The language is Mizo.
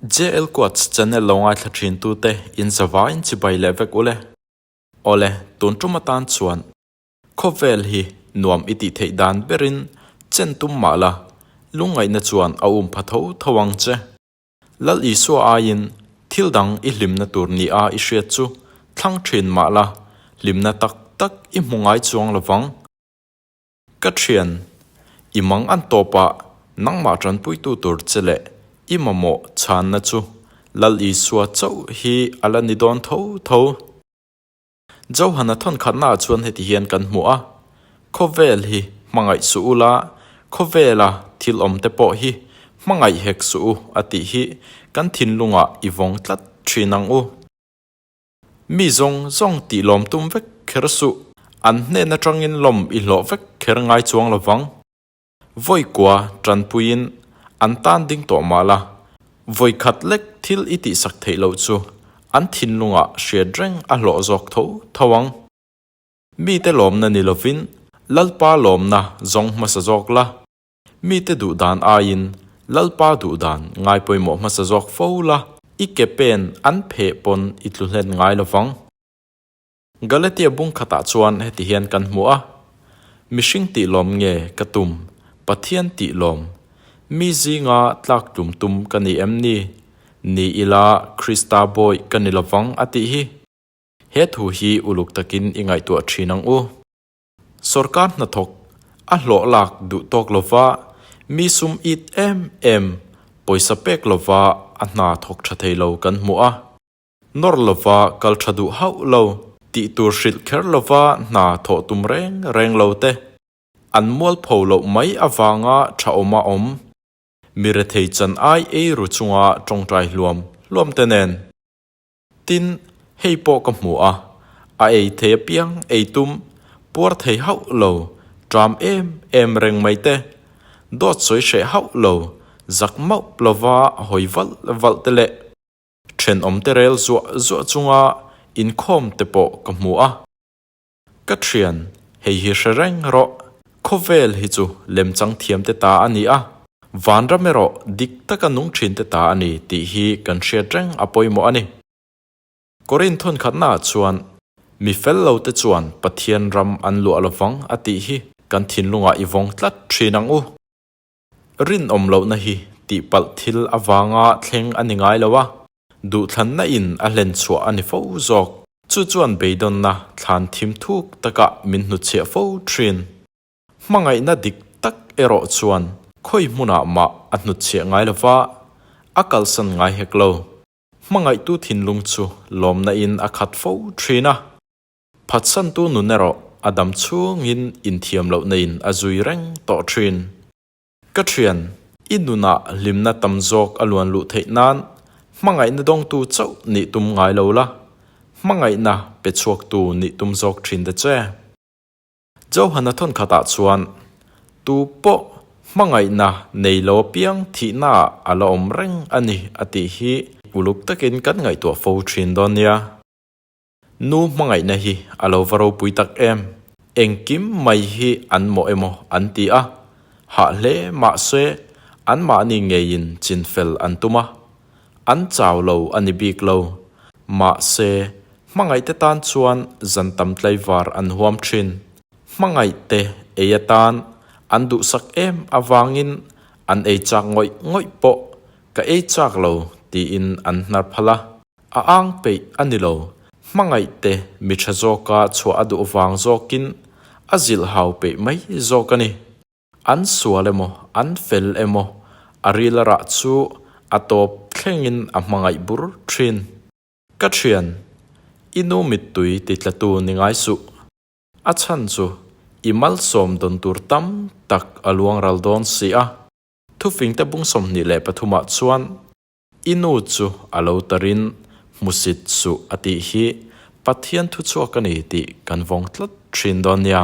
JL Quotes channel lo ngaithla thin tute in zavaiin chibai leh vek ule. Awle, tun tum atan chuan khawvel hi nuam i tih theih dan berin chen tum mah la, lungngaihna chuan a um pha tho tho ang che. Lal Isua aiin thil dang i hlimna tur ni a i hriat chu thlang thin mah la, hlimna tak tak i hmu ngai chuang lovang. Ka thian, i mang an tawpah nangmah tanpuitu tur che leh i mamawh chhanna chu Lal Isua chauh hi a la ni dawn tho tho. Johana thawnkhatnaah chuan heti hian kan hmu a, Khawvel hi hmangaih suh u la, khawvela thil awm te pawh hi hmangaih hek suh u a tih hi kan thinlungah i vawng tlat thin ang u. Mi zawng zawng tih lawm tum vek kher suh, an hnen atangin lawm i hlawh vek kher ngai chuang lo vang. Vawi kua tanpuiin an tan ding tawh mah la, vawi khat lek thil i tihsak theih loh chu an thinlungah hriat reng a hlawh zawk tho tho ang. Mite lawmna ni lovin Lalpa lawmna zawng hmasa zawk la. Mite duh dan aiin Lalpa duh dan ngai pawimawh hmasa zawk fo la, i ke pen an pheh pawn i tlu hlen ngai lo vang. Galatia bung khatah chuan heti hian kan hmu a, Mihring tih lawm nge ka tum, Pathian tih lawm? Mi zinga tlak tlum tum ka ni em ni? Ni ila Krista bawi ka ni lo vang a tih hi. He thu hi uluk takin i ngaihtuah thin ang u. Sorkar hnathawk a hlawh lak duh tawk lova mi sum it em em pawisa pek lova a hna thawk tha thei lo kan hmu a. Nawr lova kal tha duh hauh lo tih tur hrilh kher lova hna thawh tum reng reng lo te an mualpho loh mai avanga tha awma awm mi rethei chan ai ei ru chunga tawngtai hluam hluam te nen. Tin, hei pawh ka hmu a, a ei thei apiang ei tum, puar thei hauh lo, ṭam em em reng mai te, dawt sawi hreh hauh lo, zak mauh lova hawi valh valh te leh ṭhenawm te rel zuah zuah chunga inkhawm te pawh ka hmu a. Ka thian, hei hi hre reng rawh. Khawvel hi chu lemchang thiam te ta a ni a, vanram erawh dik taka nung thin te ta a ni tih hi kan hriat reng a pawimawh a ni. Korin thawnkhatnaah chuan, Mi fel lo te chuan Pathian ram an luah lovang a tih hi kan thinlungah i vawng tlat thin ang u. Rinawm lohna hi tihpalh thil avanga thleng a ni ngai lo a, Duhthlanna in a hlen chhuah a ni fo zawk. Chu chuan beidawnna thlan thim thuk takah min hnutchhiah fo thin. Hmangaihna dik tak erawh chuan khawi hmunah mah a hnutchhiah ngai lo va, a kalsan ngai hek lo. Hmangaihtu thinlung chu lawmna in a khat fo thin a. Phatsantu nun erawh a dam chhungin inthiam lohna in a zui reng tawh thin. Ka thian, i nunah hlimna tam zawk a luan luh theih nan hmangaihna dawngtu chauh nih tum ngai lo la, hmangaihna pe chhuaktu nih tum zawk thin ta che. Johana thawnkhatah chuan, Tu pawh hmangaihna nei lo apiang thihnaah a la awm reng a ni a tih hi uluk takin kan ngaihtuah fo thin dawn nia. Nu hmangaihna hi a lo va ropui tak em? Engkim mai hi an mawh emaw an ti a, hah hle mahse anmahni ngeiin chinfel an tum a, an chau lo a ni bik lo. Mahse, hmangaihte tan chuan zan tam tlaivar an huam thin. Hmangaihte ei atan an duhsak em avangin an ei chak ngawih ngawih pawh ka ei chak lo tiin an hnar phal a. A ang peih a ni lo. Hmangaihte mi tha zawka chhuah a duh vang zawkin a zilh hau peih mai zawk a ni. An sual emaw, an fel emaw, a ril a rah chu a tawp thlengin a hmangaih bur thin. Ka thian, i nu mittui titlatu ni ngai suh. A chhan chu i malsawm dawn tur tam tak a luang ral dawn si a. Thufingte bung 23 ah chuan I nu chu a lo tarin hmusit suh a tih hi Pathian thuchhuak a ni tih kan vawng tlat thin dawn nia.